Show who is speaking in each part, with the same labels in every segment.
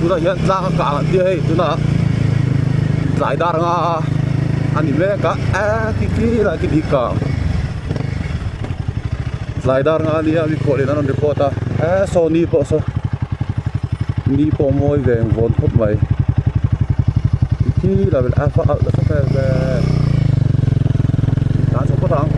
Speaker 1: Tunah hian tlang a kang an tia hei tunah tlai dar anga a ni mek a eee khi khi lai khi bik kang tlai dar anga a nia mikhual in an rawn report a eee saw ni pawh saw ni pawh mawi ve ang vawn khawp mai khi khi lai a va alh nasa vel ve tlan chho phawt ang.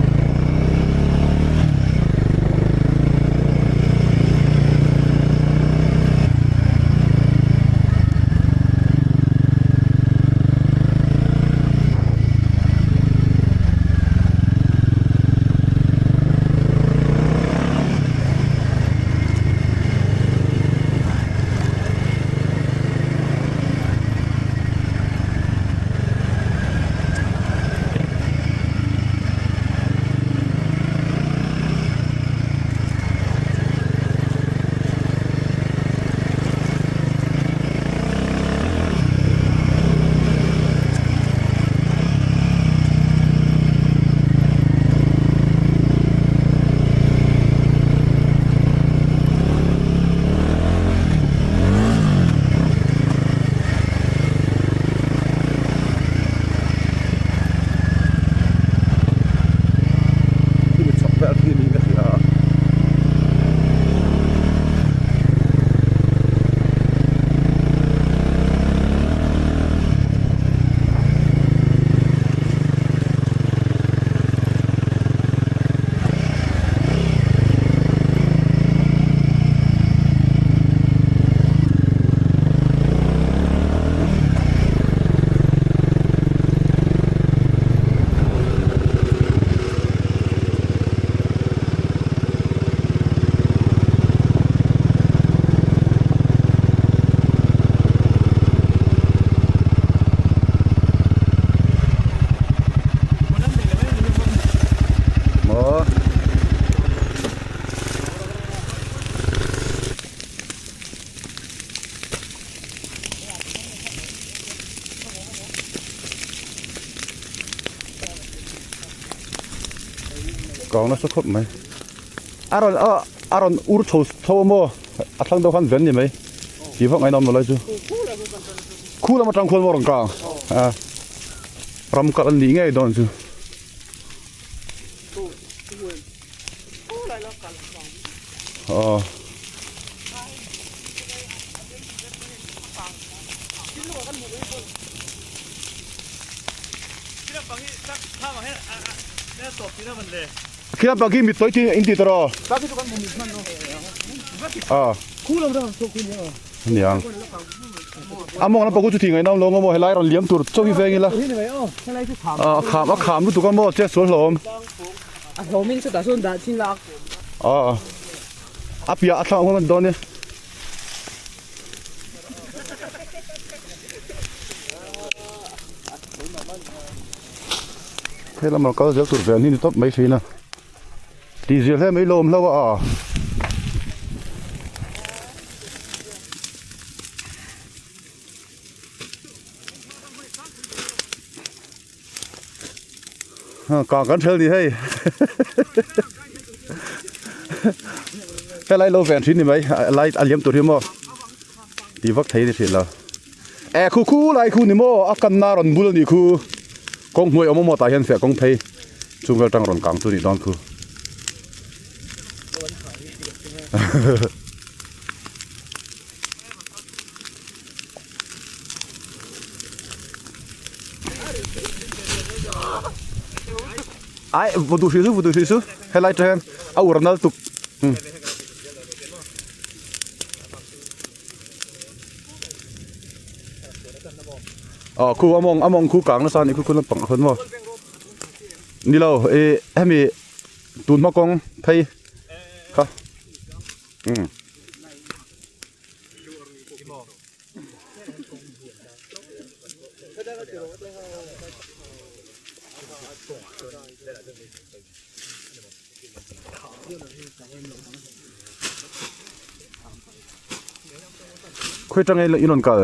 Speaker 1: Khi mi chhawk vel khi niin ka hria a. Maw. Kang nasa khawp mai a rawn a a rawn ur chho tho a maw a thlang deuh khan ven ni mai tih vak ngainawm lo lai chu khu lam atang khuan maw rawn kang a ram kal an nih ngei dawn chu. Aw. Khi lampang khi mit tawi chi in ti tawh rawh. Aniang. A mawng lampang khu chu thih ngaihnawm lo ang maw helai rawn liam tur chaw hi veng ila. A kham a kham lutuk a maw che sual hlawm.
Speaker 2: A hlawmin chutah chuan dah chin la.
Speaker 1: Aw. A piah a thlang awm dawn e. He lamah kal zel tur vel hi ni tawp mai thin a tih zir hle mai lawm hlauh a kang kan hrel ni hei helai lo ven thin ni mai light a liam tur hi maw tih vak thei ni thin lo e khu khu lai khu ni maw a kanna rawn bul a nih khu kawng hnuai awm maw tah hian fiah kawng phei chung vel tang rawn kang chu nih dawn khu. Ai vudu hri chu vudu hri chu helai atang hian a ur nal tuk aw khu a mawng a mawng khu kang nasa a nih khu khu lampang ah khuan maw ni lo ih hemi tun hma kawng phei kha. Khawi tang in rawn kal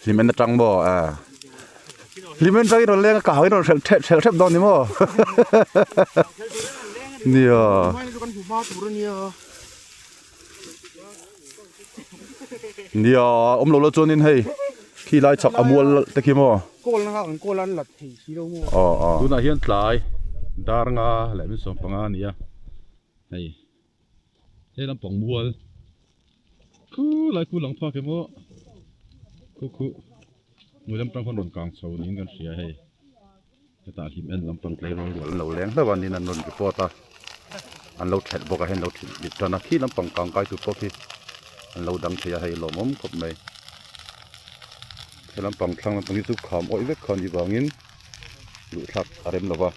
Speaker 1: hlimen atang maw a hlimen tang in rawn leng a kau in rawn hrelh hrelh hrelh hrep dawn ni maw nia. Nia awm lo la chuanin hei khi lai chhak a mual te khi maw.
Speaker 2: Kawl na kha kan kawl an la thei si lo maw.
Speaker 1: Aw aw. Tunah hian tlai dar nga leh min sawm panga a ni a hei he lampang mual khu lai khu lang phak emaw khu khu hmui lampang khawn rawn kang chho niin kan hria hei. Hetah hlim en lampang tleirawl rual an lo leng hlauh a niin an rawn report a, an lo thelh bawk a hei an lo thelh bit tan a, khi lampang kang kai tur pawh khi an lo dang thei a hei lawmawm khawp mai. He lampang thlang lampang hi chu kham awih vek kha a nih vangin luh thlak a rem lo va,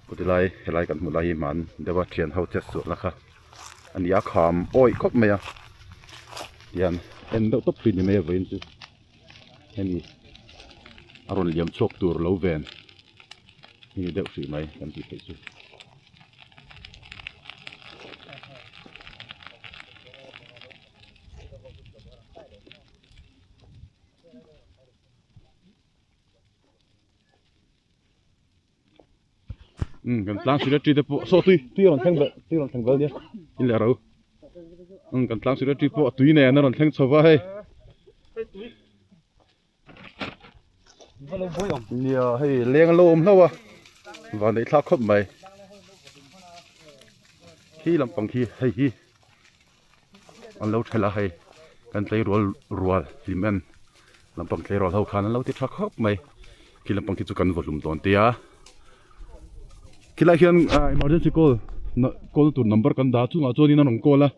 Speaker 1: chutilai helai kan hmuh lai hi hman deuha thian ho chet suahna kha a ni a, kham awih khawp mai a tihian en deuh tawp thin ni mai a vawiin chu. Hemi a rawn liam chhuak tur lo ven hi ni deuh hrih mai kan tih theih chu. Um kan tlang secretary te pawh saw tui tui a rawn thleng belh tui a rawn thleng belh nia in leh ro um kan tlang secretary pawh a tui nen a rawn thleng chho va hei nia hei leng a lo awm hlauh a van neih thlak khawp mai khi lampang khi hei hi an lo thelh a hei kan tleirawl rual hlim en lampang tleirawl ho khan an lo ti tha khawp mai khi lampang khi chu kan vaw hlum dawn tia khilai hian ah emergency call call tur number kan dah chungah chuanin an rawn call a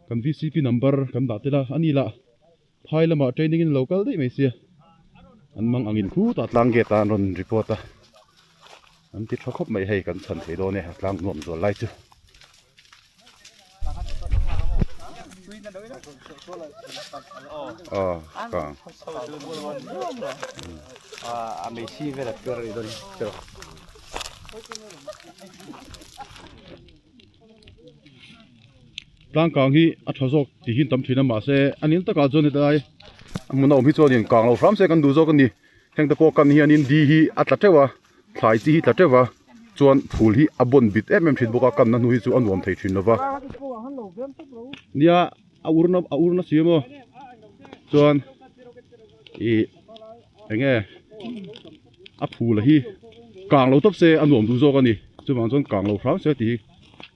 Speaker 1: kan V C P number kan dah tel a ani lah phai lamah training in lo kal daih mai sia an mang angin khutah tlang gate ah an rawn report a an ti tha khawp mai hei kan chhan thei dawn e a tlang nuam zual lai chu. Tlangkang hi a tha zawk tih hi an tam thin a mahse a nil takah chuan hetlai a hmun a awm hi chuanin kang lo hram se kan duh zawk a ni heng te pawh kan hianin di hi a tla teuh a. Thlai chi hi tla teuh va, chuan phul hi a bawn bit em em thin bawk a, kanna hnu hi chu a nuam thei thin lo va. Nia a urna a urna si maw chuan ih eng nge a phul hi kang lo tawp se a nuam duh zawk a ni chuvang chuan kang lo hram se tih hi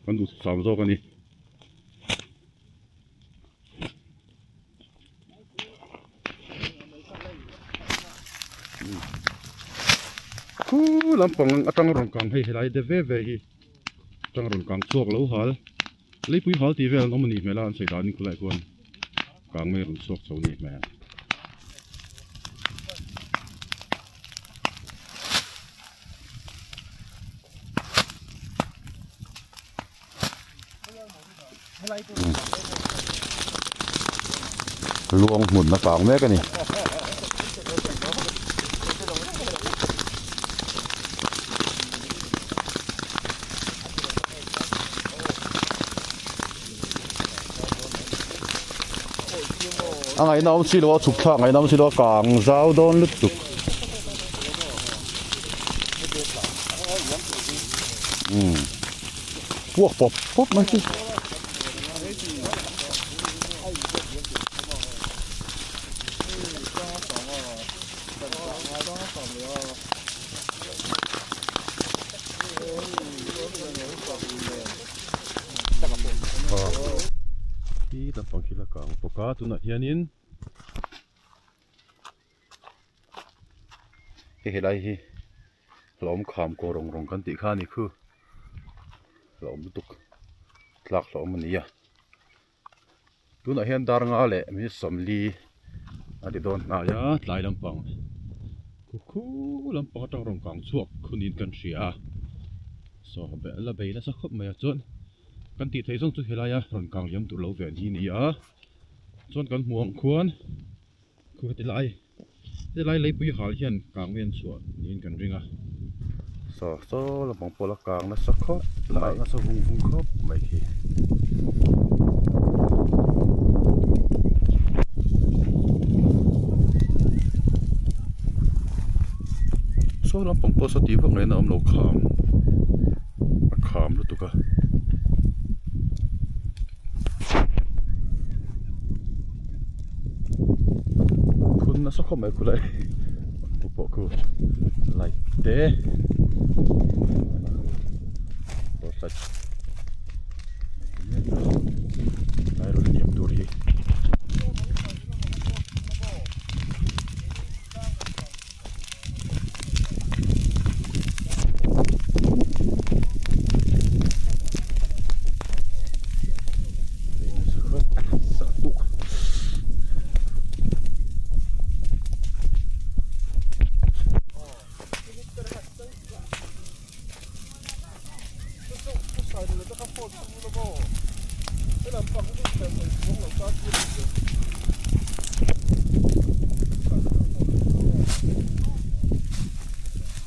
Speaker 1: kan duh sam zawk a ni. Khu lampang atang rawn kang hei helai de ve ve hi atang rawn kang chhuak lo hal leipui hal tih vel an awm a nih hmel a an sawi danin khulai khuan kang mai rawn chhuak chho a nih hmel. Luang hmun a kang mek a ni. A ngaihna awm si lo a chhuk thlak ngaihna awm si lo a kang zau dawn lutuk. Umm. Puak pawp pawp mai chu. Hi lampang khi la kang bawk a tunah hianin hei helai hi hlauhawm kham kaw rawng rawng kan tih kha a ni khu hlauhawm lutuk tlak hlauhawm a ni a tunah hian dar nga leh minute sawmli a ti dawn hnai a tlai lampang khu khu lampang atang rawn kang chhuak khunin kan hria a saw la bei nasa khawp mai a chuan kan tih theih zawng chu helaia rawn kang liam tur lo ven hi a ni a chuan kan hmuh ang khuan. Khu heti lai heti lai leipui hal hian kang mai an chhuah niin kan ring a. Saw saw lampang pawh la kang nasa khawp mai nasa vung vung khawp mai khi. Saw lampang pawh saw tih vak ngaihna a awm lo kham a kham lutuk a. nasa khawp mai khulai khu pawh khu light te torchlight lai rawn liam tur hi.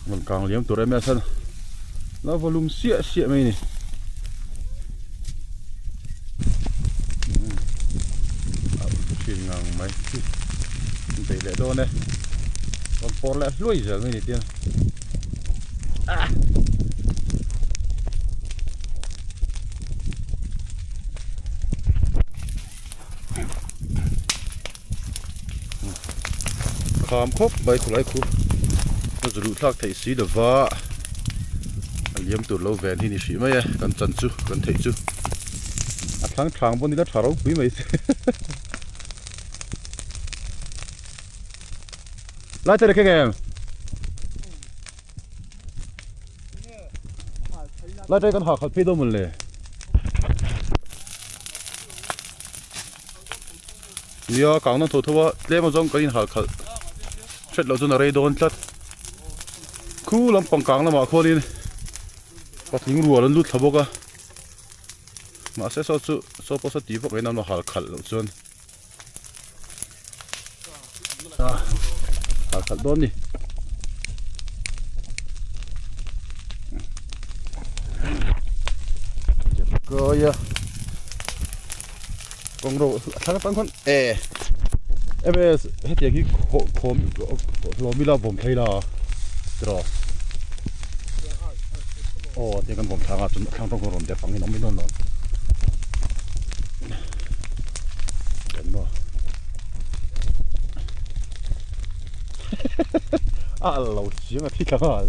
Speaker 1: Rawn kang liam tur em em a chuan lo va lum siah siah mai a ni. A thin ngang mai bei leh dawn e rawn pawr leh hluai zel mai a ni tiang. Kham khawp mai khulai khu a zuluh thlak theih si lova a liam tur lo ven hi ni hrih mai e kan chan chu kan theih chu a thlang thang pawn ila tha ropui mai se lai te keng em lai te kan ha khalh phei dawn mawn le. Nia kang nawn tho tho a tlem azawng kan inhal khalh hret loh chuan a rei dawn tlat khu lampang kang lamah khuanin patling rual an lut thla bawk a mahse saw chu saw pawh saw ti vak mai in an hal khalh loh chuan hal khalh dawn a ni. Kaia kawng ro a thlang atang khawn e ms hetiang hi khawm hlawm ila vawm thei la tiraw aw tiang kan vawm thlang a chuan a thlang atang khawn rawn dep angin awm mai dawn lo kan maw a al lo chiang a thi thla nghal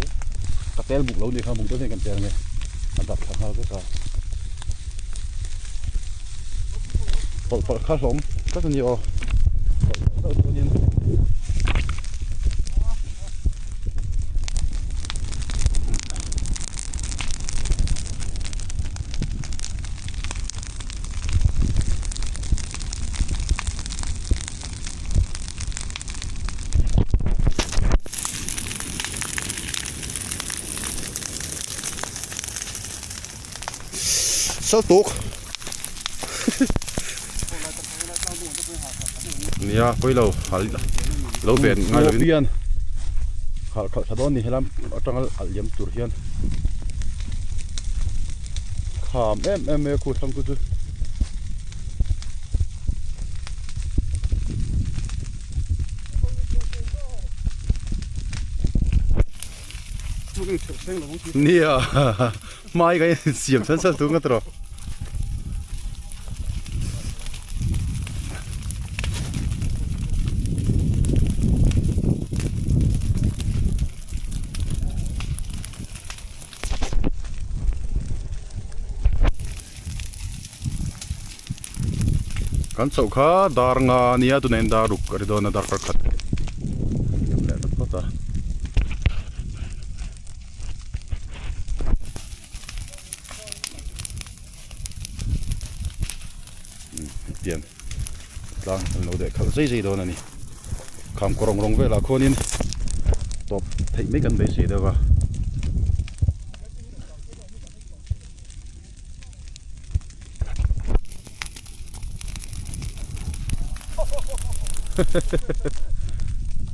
Speaker 1: ka tel buk lo ni kha buk deuh hian kan tel nge a dap thla nghal vek a. Pawlh pawlh kha hlawm tlat a ni aw pawlh pawlh deuh chuanin Sal tuk nia pawi lo hal lo ven ngai lovin hian khalh khalh tha dawn ni helam atanga alh liam tur hian kham em em mai a khu thlang chu chu. Nia hmai ka in siam chhan chhan tung ka tawh. Kan chhoh kha dar nga a nia tunah hian dar ruk a ri dawn a darkar khat a liam leh ta phawt a. Hetiang tlang an lo deh khalh zai zai dawn a ni kham kawr rawng rawng velah khuanin tawp theih mai kan beisei deuh a.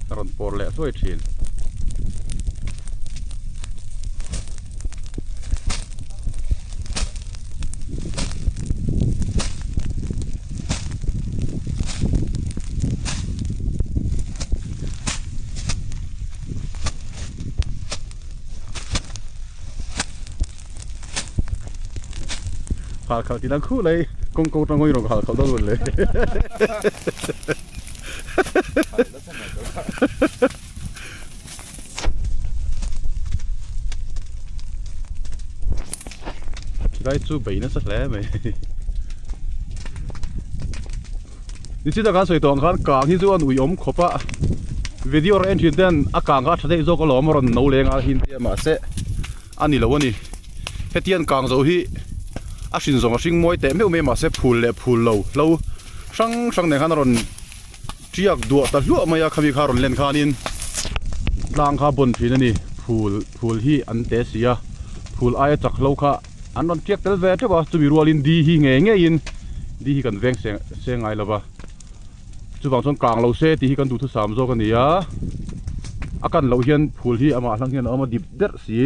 Speaker 1: A rawn pawr leh hluai thin. Hal khalh ti lang khuh lai kawng ko tang ngawih rawng hal khalh dawn le. Chulai chu bei nasa hle mai. Nichina kan sawi tawh ang khan kang hi chu an ui awm khawp a, video rawh en thin ten a kang kha a tha daih zawk alawm a rawn no leng a hin te a mahse a ni lo a ni. Hetiang kang zo hi a hrin zawng a hring mawi teh meuh mai mahse phul leh phul lo hlo hrang hrang nen khan a rawn tiak duah ta hluah mai a khami kha rawn len khanin tlang kha bawn thin a ni phul phul hi an te si a phul aia chak hlo kha an rawn tiak tel ve teuh a chumi rualin di hi ngei ngeiin di hi kan veng seng seng ngai lo va chuvang chuan kang lo se tih hi kan duhthusam zawk a ni a a kan loh hian phul hi amah hlang hian a awm a dip derh si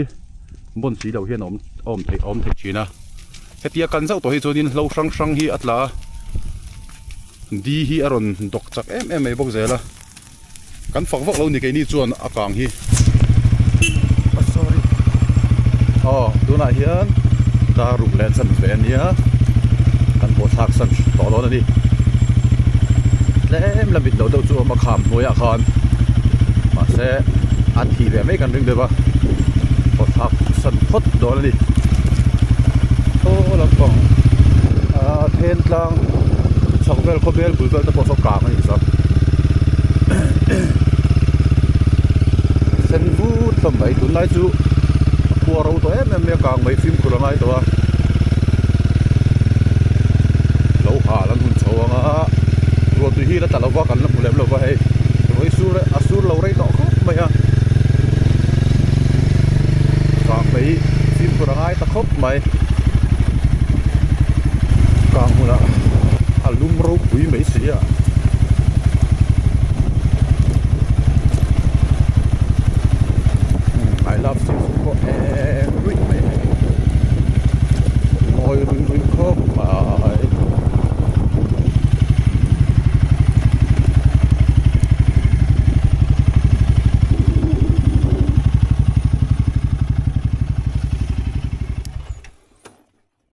Speaker 1: bawn si loh hian a awm a awm theih a awm theih thin a hetia kan zauh tawh hi chuanin hlo hrang hrang hi a tla a. Di hi a rawn dawk chak em em mai bawk zel a, kan fak vak lo ni keini chuan a kang hi. Sorry. Aw tunah hian dar ruk leh chan ve ania kan pawh thlak san tawh dawn a ni. Tlem la mit lo deuh chu a awm a kham hnuaiah khan mahse an thih ve mai kan ring deuh a pawh thlak san phawt dawn a ni. Aw lampang ah then tlang chhak vel khawvel bul vel te pawh saw kang a nih chuan sen vut hlawm mai tunlai chu a khua ro tawh em em mai a kang mai fimkhur a ngai tawh a lo hal an hun chho ang a ruahtui hi la tla lo va kan la hmu lem lo va hei ruai sur a sur lo rei tawh khawp mai a kang mai fimkhur a ngai ta khawp mai kang hmunah a lum ropui mai si a.